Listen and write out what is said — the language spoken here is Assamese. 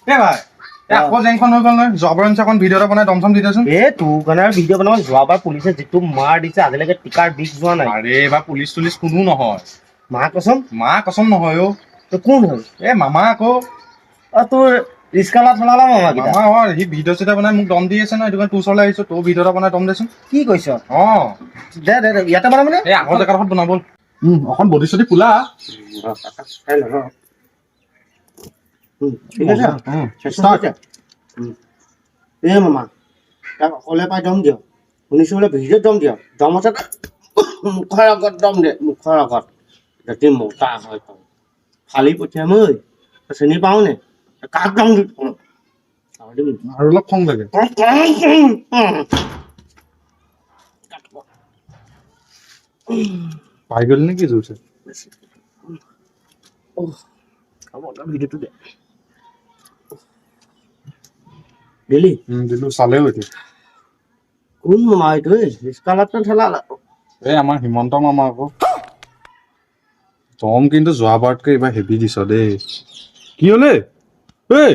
এই ভাই, এই আকৌ জেংখন হৈ গ'ল নহয়। যোৱাবাৰ নিচিনা অকণ ভিডিঅ' এটা বনাই দম চম দি দেচোন। এ, তোৰ কাৰণে আৰু ভিডিঅ' বনাব? যোৱাবাৰ পুলিচে যিটো মাৰ দিছে, আজিলৈকে টিকাৰ বিষ যোৱা নাই। আৰে, এইবাৰ পুলিচ চুলিচ কোনো নহয়। মা কচম? মা কচম নহয় অ'। তই কোন হ'ল? এ, মামা আকৌ। অ, তোৰ ৰিস্কালা ঠেলালা মামা কেইটা? মামা হয়। সি ভিডিঅ' চিডিঅ' বনাই মোক দম দি আছে নহয়, সেইটো কাৰণে তোৰ ওচৰলৈ আহিছো। তোৰ ভিডিঅ' এটা বনাই দম দেচোন। কি কৈছ? অ। দে দে দে, ইয়াতে বনাবি নে? এই আগৰ জেগাডোখৰত বনাব। অকণ বডি চডি ফুলা। চাই ল, ৰ। ঠিক আছে। ষ্টাৰ্ট। এ মামা, তাক অকলে পাই দম দিয়ক। শুনিছো বোলে ভিডিঅ'ত দম দিয়ক। দম আছে, মুখৰ আগত দম দে, মুখৰ আগত। যদি মতা হয় তই ফালি পঠিয়াম। ঐ, তই চিনি পাও নে কাক দম দি? আৰু দিম। আৰু অলপ খং লাগে। পাই গ'ল নেকি জোৰছে? ভিডিঅ'টো দে। দিলি? দিলো, চালেও এতিয়া। কোন মামা এইটো? এই ৰিস্কালাত ঠেলা। এই আমাৰ হিমন্ত মামা আকৌ। দম কিন্তু যোৱাবাৰতকৈ এইবাৰ হেভি দিছ দেই। কি হ'লে? এই।